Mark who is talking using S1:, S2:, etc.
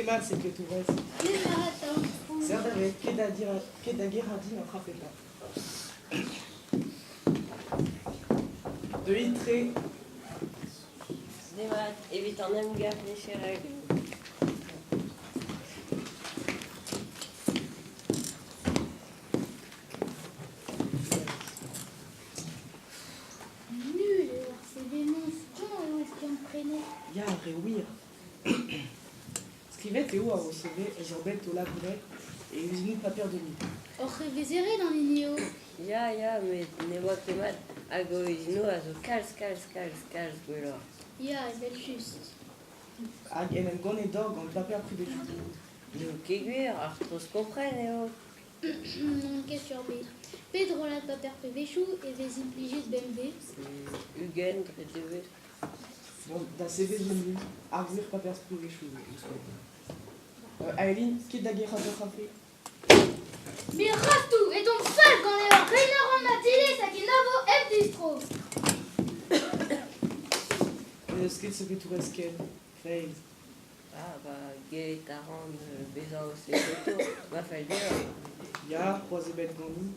S1: Demat, sekretourez.
S2: Demat, aotrou.
S1: Serr da vet, ket da, dira, ket da gerc'hat din an trafeta. Deuit tre.
S3: Demat, evit an emgav micherel.
S2: Nul eo ar CV-mañ, skañv eo e skiant-prenet.
S1: Ya, re wir. Skrivet eo war ho CV ez eur bet o labourat e uzinoù paper de mi.
S2: Oc'h evezheret an hini eo.
S3: Ya, ya, met ne oa ket mat hag o uzinoù a zo kalz, kalz, kalz, kalz gwelloc'h.
S2: Ya, evel-just.
S1: Hag en em gannet doc'h gant paper privezioù.
S3: N'eo ket gwir, ar treuzkompren eo.
S2: N'on ket sur bet. Pet rollad paper privezioù e vez implijet bemdez?
S3: 20 dre devezh.
S1: Bon, da sevel zo ar gwir paper privezioù ouzhpenn. Aelin, ket da gerc'hat ur c'hafe?
S2: Me rastoù edon fall ganeoc'h reiñ a ran ma dilez hag enavo hep distro.
S1: N'eus ket sekretourez ken, feiz.
S3: Ah bah get a ran bezañ o sekretour, ma fell deoc'h.
S1: Ya, c'hoazh ebet ganin.